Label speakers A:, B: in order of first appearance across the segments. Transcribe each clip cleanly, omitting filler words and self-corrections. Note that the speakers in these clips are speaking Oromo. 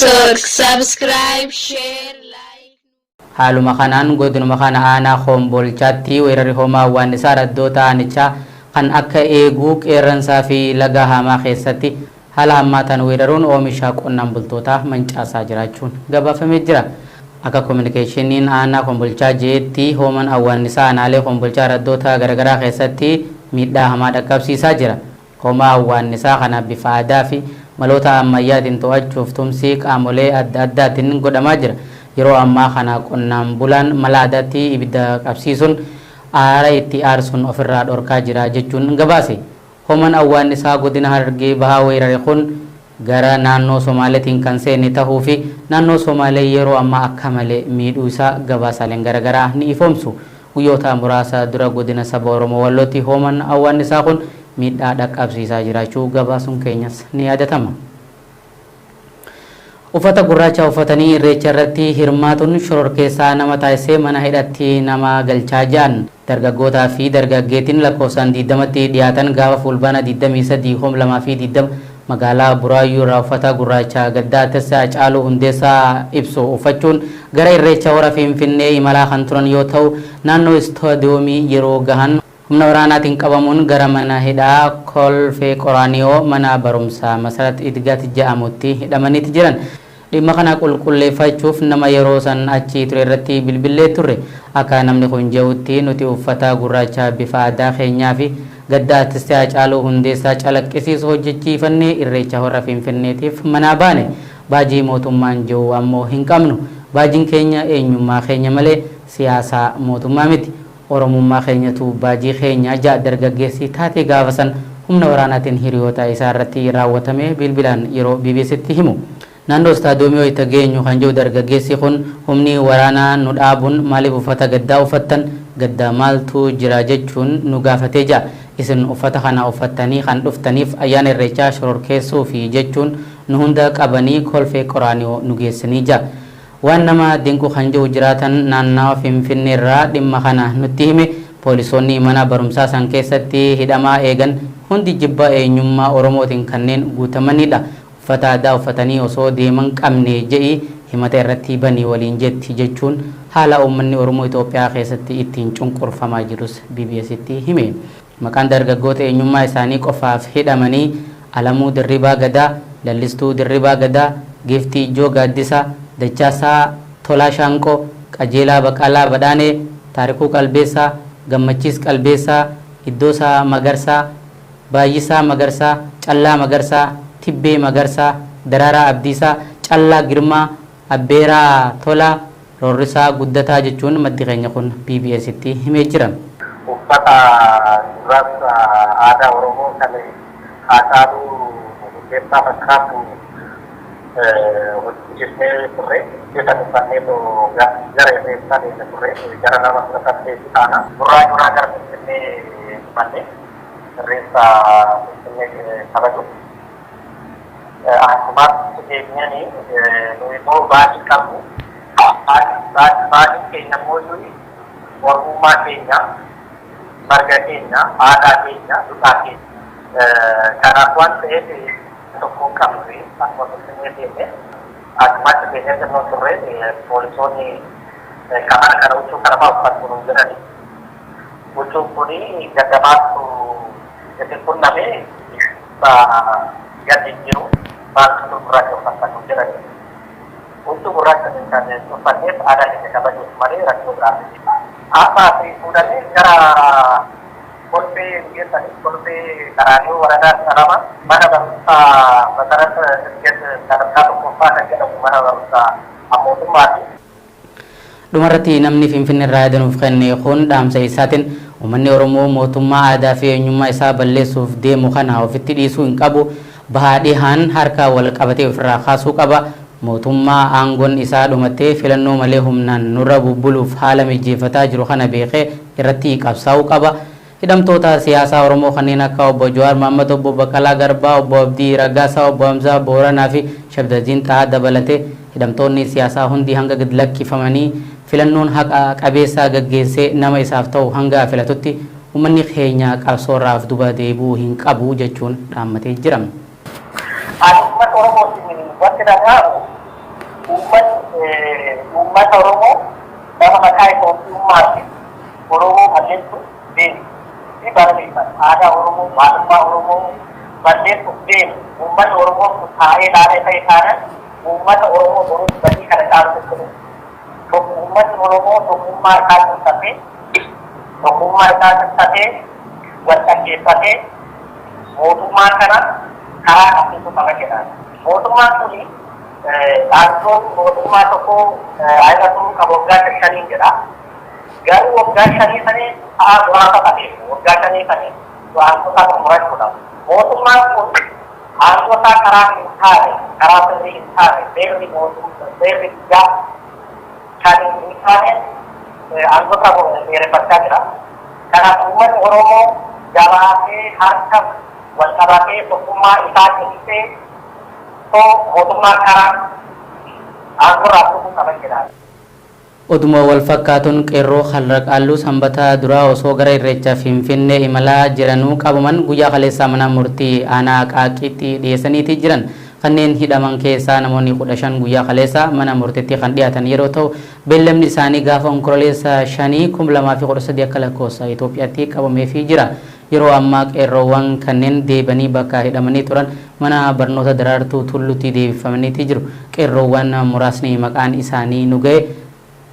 A: Network. Subscribe, share, like.
B: Haaluma kanaan godinuma kana aanaa Kombolchaatti weerarri hoomaa awwaannisaa araddoota aanichaa kan akka Eeguu, Qeerransaa fi Laga Haamaa keessatti haala hammaataan weeraruun oomisha qonnaan bultootaa mancaasaa jiraachuun gabaafamee jira. Akka kominikeeshiniin aanaa Kombolchaa je'etti hooman awwaannisaa aanaalee Kombolchaa araddoota garagaraa keessatti miidhaa hamaa dhaqqabsiisaa jira. Hoomaa awwaannisaa kana bifa aadaa fi maloota ammayyaatiin to'achuuf tumsi qaamolee adda addaatiin godhamaa jira. Yeroo ammaa kana qonnaan bulaan mala aadaatti ibidda qabsiisuun aara itti aarsuun ofirraa dhorkaa jira jechuun gabaase. Hooman awwaannisaa godina Harargee Bahaa weerare kun gara naannoo Somaaleetiin kan seene tahuu fi naannoo Somaalee yeroo ammaa akka malee miidhuu isaa gabaasaaleen garagaraa ni ifoomsu. Guyyoota muraasa dura godina saba Oromoo Wallootti hooman awwaannisaa kun miidhaa dhaqqabsiisaa jiraachuu gabaasuun keenyas ni yaadatama. Uffata gurraacha uffatanii Irreecha irratti hirmaatuun shororkeessaa nama taasisee mana hidhatti nama galchaa ja'an. Dargaggootaa fi dargaggeetiin lakkoofsaan 20tti dhiyaatan gaafa Fuulbaana 23, 2020 magaalaa Buraayyuu irraa uffata gurraacha gadda Artist Hacaaluu Hundeessaa ibsu uffachuun gara Irreecha Hora Finfinnee imalaa kan turan yoo ta'u, naannoo Istaadiyoomii yeroo gahan humna waraanaatiin qabamuun gara mana hidhaa Kolfee Qoraaniyoo mana barumsaa Masarat Idgat ja'amutti hidhamaniiti jiran. Dhimma kana qulqulleeffachuuf nama yeroo san achi ture irratti bilbillee turre. Akka namni kun je'utti nuti uffata gurraacha bifa aadaa keenyaa fi gadda Artisti Haacaaluu Hundeessaa calaqqisiisu hojjechiifannee Irreecha Hora Finfinneetiif manaa baane. Baajii mootummaan je'u ammoo hin qabnu. Baajiin keenya eenyummaa keenya malee siyaasaa mootummaa miti. Oromummaa keenyatu baajii keenya, ja'a dargaggeessi taatee gaafa san humna waraanaatiin hiriyoota isaa irratti raawwatame bilbilaan yeroo BBCtti himu. Naannoo istaadiyoomii wayita geenyu kan jedhu dargaggeessi kun humni waraanaa nu dhaabuun maaliif uffata gaddaa uffattan, gadda maaltu jira jechuun nu gaafate ja'a. Isin uffata kana uffattanii kan dhuftaniif ayyaana Irreechaa shororkeessuufi jechuun nu hunda qabanii Kolfee Qoraaniyoo nu geessanii ja'a. Waan nama dinqu kan jedhu jiraatan naannawa Finfinneerraa dhimma kana nutti hime, poolisoonni mana barumsaa san keessatti hidhamaa eegan hundi jibba eenyummaa Oromootiin kanneen guutamanidha. Uffata aadaa uffatanii osoo deeman qabne je'i himata irratti bani waliin jetti jechuun haala uummanni Oromoo Itoophiyaa keessatti ittiin cunqurfamaa jirus BBCtti hime. Maqaan dargaggoota eenyummaa isaanii qofaaf hidhamanii Alamuu Dirribaa Gadaa, Lallistuu Dirribaa Gadaa, Giiftii Ijoo Gaaddisaa, Dachaasaa Tolaa Shaanqoo, Qajeelaa Baqalaa Badhaanee, Taarikuu Qalbeessaa, Gammachiis Qalbeessaa, Iddoosaa Magarsaa, Baayyisaa Magarsaa, Callaa Magarsaa, Tibbee Magarsaa, Daraaraa Abdiisaa, Callaa Girmaa, Abbeeraa Tolaa, Roorrisaa Guddataa jechuun maddi keenya kun BBStti himee jira.
C: Uffata gurraacha aadaa Oromoo kan Haacaaluu Hundeessaa fakkaatu hojjechisnee turre. Isa uffanneetu gara Irreechaa deemne turre. Gara nama 18 taana. Burraayuurraa gara Finfinnee imalle. Irreessa Finfinnee kabajuuf. Akkumaatti keenyani nuyi immoo baasii qabnu. Baasiin keenya immoo nuyi Oromummaa keenya, marga keenya, aadaa keenya, duudhaa keenya. Kanaaf waan ta'eef tokko hin qabnu akkuma Finfinnee seenne akkumatti seennee xinnoo turre poolisoonni kamara kana huccuu kana fa'aa uffattu nuun jedhani. Huccuun kuni gaggamaattu isin qunname gadi hin jiru maaltu gurraacha uffattan nuun jedhani. Huccuu gurraacha kan uffanneef aadaa keenya kabajuuf malee rakkoo biraa miti. Amma asii fuudhanii gara Kolfee nu geessani. Kolfee Qaraaniyoo waradaa 12 mana barumsaa Masarat Idget sadarkaa 1ffaa kan jedhamu mana barumsaa mootummaati.
B: Dhumarratti namni Finfinneerraa yaada nuuf kenne kun dhaamsa isaatiin uummanni Oromoo mootummaa aadaa fi eenyummaa isaa balleessuuf deemu kana ofitti dhiisuu hin qabu. Bahaa dhihaan harka wal qabatee ofirraa kaasuu qaba. Mootummaa aangon isaa dhumattee filannoo malee humnaan nurra bubbuluuf haala mijjeeffataa jiru kana beekee irratti qabsaa'uu qaba. Hidhamtoota siyaasaa Oromoo kanneen akka Obbo Jawaar Mahaammad, Obbo Baqqalaa Garbaa, Obbo Abdii Raggaasaa, Obbo Hamzaa Booranaa fi Shabdaziin Xahaa dabalatee hidhamtoonni siyaasaa hundi hanga gad lakkifamanii filannoon haqa qabeessa gaggeessee nama isaaf ta'u hanga filatutti ummanni keenya qabsoorraa of duba deebi'uu hin qabu jechuun dhaammatee jira.
C: Ani uummata Oromootiin wanti na dhaamu. Uummata Oromoo nama maqaa Itoophiyummaatti Oromoo balleessuuf deemu ni barreeffata. Aadaa Oromoo, maalummaa Oromoo balleessuuf deemu. Uummata Oromoo kun taa'ee laalee ta'e taanaan uummata Oromoo boruuf badii kana caalu tokko tokko. Uummatni Oromoo tokkummaa isaa cimsatee, tokkummaa isaa cimsatee, wal dhaggeeffatee mootummaa kana karaa qabsiisuu qaba jedha. Mootummaan kuni aangoon mootummaa tokko irra turuu qaba waggaa 5n jedha. Garuu waggaa 5 sanii sa'a muraasa ta'e, waggaa 5 sanii aangoo isaa xumurachuudha. Mootummaan kun aangoo isaa karaa hin taane, karaa sirrii hin taane, seerri mootummaa, seerri biyyaa kan hin taane aangoo isaa dheereffachaa jira. Kanaaf uummanni Oromoo jabaatee harka wal qabatee tokkummaa isaa cimsee mootummaa karaa aangoo irraa buusuu qaba jedha.
B: Oduma wal fakkaatuun qeerroo Harra Qaalluu Sanbata duraa osoo gara Irreecha Finfinnee imalaa jiranuu qabaman guyyaa kaleessaa mana murtii aanaa Qaaqiitti dhiyeessaniiti jiran. Kanneen hidhaman keessaa namoonni 15 guyyaa kaleessaa mana murtiitti kan dhiyaatan yeroo ta'u, beellamni isaanii gaafa Onkololeessa 5, 2013 akka lakkoofsa Itoophiyaatti qabameefii jira. Yeroo ammaa qeerroowwan kanneen deebi'anii bakka hidhamanii turan mana barnoota Daraartuu Tulluutti deebifamaniiti jiru. Qeerroowwan muraasni maqaan isaanii nu ga'e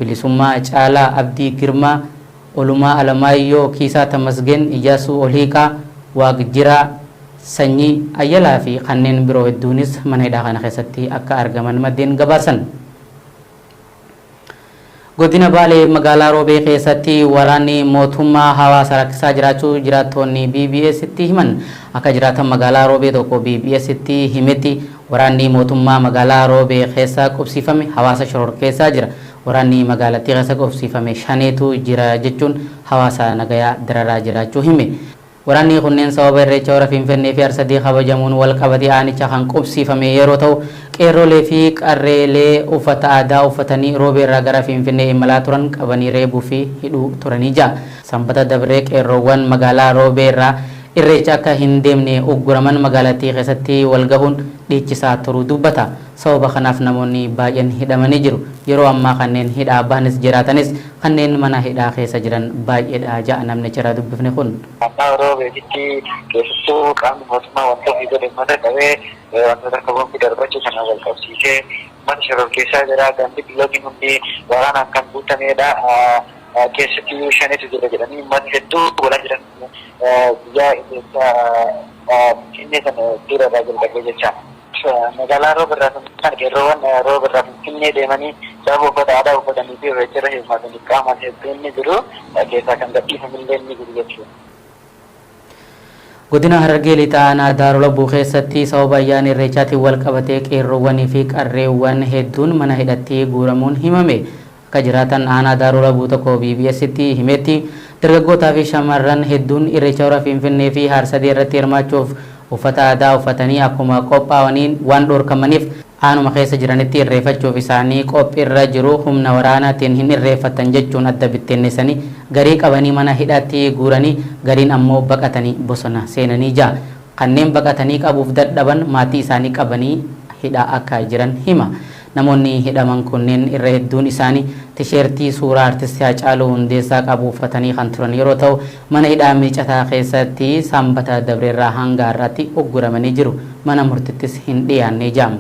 B: Bilisummaa Caalaa, Abdii Girmaa, Olumaa Alamaayyoo, Kiisaa Tamasgeen, Iyyaasuu Olhiiqaa, Waaqjiraa Sanyii, Ayyalaa fi kanneen biroo hedduunis mana hidhaa kana keessatti akka argaman maddeen gabaasan. Godina Baalee magaalaa Roobee keessatti waraanni mootummaa hawaasa rakkisaa jiraachuu jiraattoonni BBS'tti himan. Akka jiraatan magaalaa Roobee tokko BBS'tti himetti, waraanni mootummaa magaalaa Roobee keessa qubsiifame hawaasa shororkeessaa jira. Waraanni magaalattii keessa qubsiifame shaneetu jira jechuun hawaasa nagayaa dararaa jiraachuu hime. Waraanni kunneen sababa Irreecha Hora Finfinnee fi Harsadii kabajamuun walqabatee aanicha kan qubsiifame yeroo ta'u, qeerrolee fi qarreelee uffata aadaa uffatanii Roobeerraa gara Finfinnee imalaa turan qabanii reebuu fi hidhuu turanii ja'a. Sanbata dabree qeerroowwan magaalaa Roobeerraa Irreecha akka hin deemne ugguraman magaalattii keessatti walgahuun dhiichisaa turuu dubbata. Sababa kanaaf namoonni baay'een hidhamanii jiru. Yeroo ammaa kanneen hidhaa bahanis jiraatanis kanneen mana hidhaa keessa jiran baay'eedha ja'a namni achirraa dubbifne kun.
D: Naannawaa Roobeetitti keessattuu qaamni mootummaa wanta ofii godhe uummata qabee wantoota akka boombii darbachuu kanaan wal qabsiisee uummata shororkeessaa jira. Gandi bilookiin hundi waraanaan kan guutamedha. Keessatti shanetu jira jedhanii uummatni hedduu godhaa jiran guyyaa Irreecha Finfinnee sana dura irraa jalqabee jecha. Magaalaa Rooba irraa Finfinnee qeerroowwan Rooba irraa Finfinnee deemanii sababa uffata aadaa uffatanii fi irreecha irra hirmaataniif qaamaan hedduun ni jiru. Keessaa kan gadhiifamillee ni jiru jechuudha.
B: Godina Harargee Lixaa Aanaa Daaroo Labbuu keessatti sababa ayyaana Irreechaatiin wal qabatee qeerroowwanii fi qarreewwan hedduun mana hidhatti guuramuun himame. Akka jiraatan Aanaa Daaroo Labuu tokko BBS'tti himetti, dargaggootaa fi shamarran hedduun Irreecha Hora Finfinnee fi Harsadee irratti hirmaachuuf uffata aadaa uffatanii akkuma qophaawaniin waan dhoorkamaniif aanuma keessa jiranitti irreefachuuf isaanii qophiirra jiru humna waraanaatiin hin irreeffattan jechuun adda bittinneessanii garii qabanii mana hidhaatti guuranii gariin ammoo baqatanii bosona seenanii ja'a. Kanneen baqatanii qabuuf dadhaban maatii isaanii qabanii hidhaa akka jiran hima. Namoonni hidhaman kunneen irra hedduun isaanii tisheertii suuraa Artisti Hacaaluu Hundeessaa qabu uffatanii kan turan yeroo ta'u, mana hidhaa Miicataa keessatti Sambata dabreerraa hanga har'aatti ugguramanii jiru. Mana murtittis hin dhiyaanne jedhama.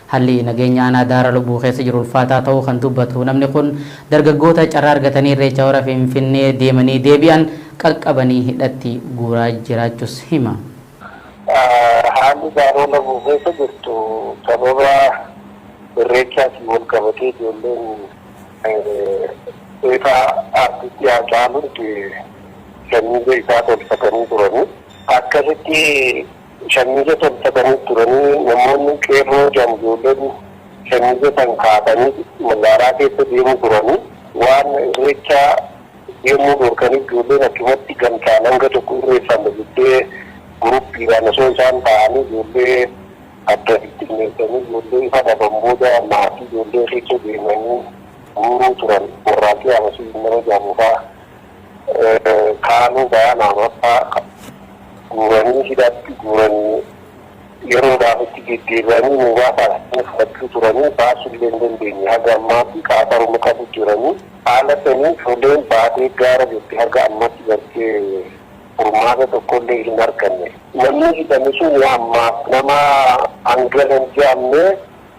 B: Halli nageenya aanaa Daara Lubbuu keessa jiru ulfaataa ta'uu kan dubbatu namni kun, dargaggoota carraa argatanii Irreecha Hora Finfinnee deemanii deebi'an qaqqabanii hidhatti guuraa jiraachuus hima.
D: Haalli Daaroo Labuu keessa jirtu sababa Irreechaatiin wal qabatee ijoolleen eefa artistii Haacaaluuti shamiiza isaa tolfatanii turanii. Akkasitti shamiiza tolfatanii turanii namoonni qeerroo jedhamu ijoolleen shamiiza san kaatanii magaalaa keessa deemu turanii waan Irreecha deemuu dhorkaniif ijoolleen achumatti gamtaan hanga tokko irreeffanna jettee guruppiidhaan osoo isaan taa'anii ijoollee adda bittinneessanii ijoollee ifa dhaban booda maatii ijoollee irreecha deemanii guuruu turan. Warraaqii Amasii nama jedhamu fa'aa, Kaanuu Bayanaa fa'aa guuranii hidhaatti guuranii. Yeroodhaaf itti deddeebi'anii nu baasaa fudhachuu turanii baasuu illee hin dandeenye. Haga ammaatti qaaxaruma qabu jiranii. Haala sanii ijoolleen baatee gaara jirti haga ammatti gartee furmaata tokkollee hin arganne. Namni hidhame sun ammaaf nama hangana hin jedhamne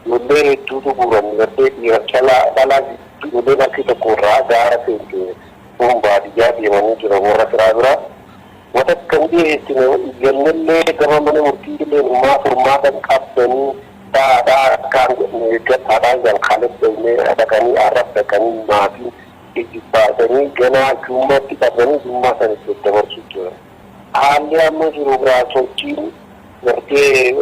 D: ijoollee hedduutu guuran gartee dhiira dhalaa ijoolleen harki tokko irraa gaara seente kun baadiyyaa deemanii jiran warra firaa bira. Wata kan dhiyeessine iyyannellee gama mana murtii illee hummaa furmaata qabdanii dhaadhaa akkaan eeggadhaadhaan kan kaleessanii dhaqanii arrab dhaqanii maatiin itti baasanii ganaa jummaatti qabanii jummaa sana itti dabarsuu jiran. Haalli amma jiru biraa sochiin gartee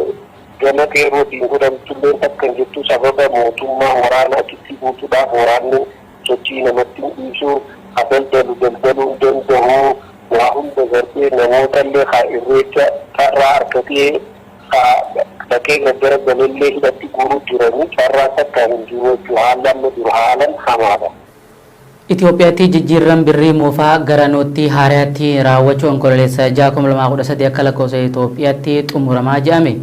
D: gama qeerrootiin godhamtullee takka hin jirtu sababa mootummaa waraana achitti guutuudhaaf waraanni sochii namatti hin dhiisu haa daldalu daldaluu hin danda'u waa hunda gartee namoota illee haa irreecha carraa argatee haa dhaqee gaggara galellee hidhatti guuruu jiranii carraa takka hin jiru jechuudha haalli amma jiru haalan hamaadha.
B: Itoophiyaatti jijjiirran birrii moofaa gara noottii haaraatti raawwachuu Onkololeessa 6 2013 akka lakkoofsa Itoophiyaatti xumuramaa jedhame.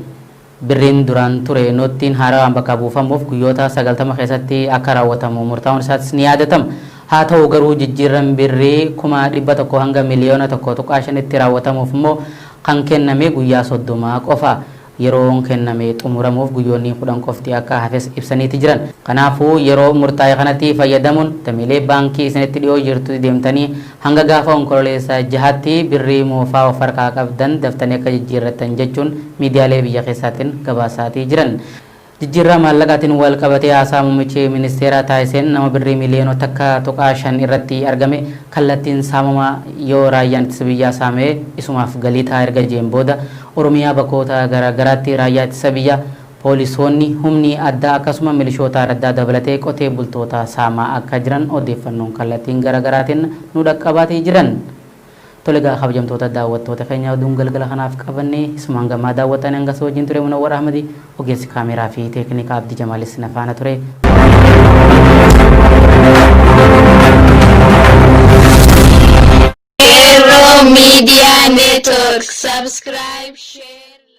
B: Birriin duraan ture noottiin haarawaan bakka buufamuuf guyyoota 90 keessatti akka raawwatamu murtaa'uun isaatis ni yaadatama. Haa ta'u garuu jijjiirran birrii 100,000 hanga miliyoona 1.5tti raawwatamuuf immoo kan kenname guyyaa 30 qofa. Yeroon kenname xumuramuuf guyyoonni 10 qofti akka hafes ibsaniiti jiran. Kanaafuu yeroo murtaa'e kanatti fayyadamuun dameelee baankii isinitti dhiyoo jirtutti deemtanii hanga gaafa Onkololeessa 6tti birrii moofaa of harkaa qabdan daftanii akka jijjiirrattan jechuun miidiyaalee biyya keessaatiin gabaasaatii jiran. Jijjiirraa maallaqaatiin wal qabatee haasaa muummichi ministeeraa taasiseen nama birrii miliyoona 1.5 irratti argame kallattiin saamama yoo raayyaan ittisa biyyaa saamee isumaaf galii ta'a erga jeen booda Oromiyaa bakkoota garaagaraatti raayyaa ittisa biyyaa, poolisoonni, humni addaa akkasuma milishoota araddaa dabalatee qotee bultoota saamaa akka jiran odeeffannoon kallattiin garaagaraatiin nu dhaqqabaatii jiran. Tole egaa kabajamtoota daawwattoota keenya oduun galgala kanaaf qabanne isuma hanga ammaa daawwattan hanga si wajjin ture Munawwar Ahmadi ogeessi kaameeraa fi teeknika Abdi Jamaalis na faana ture.
A: Qeerroo Media Network. Subscribe, share.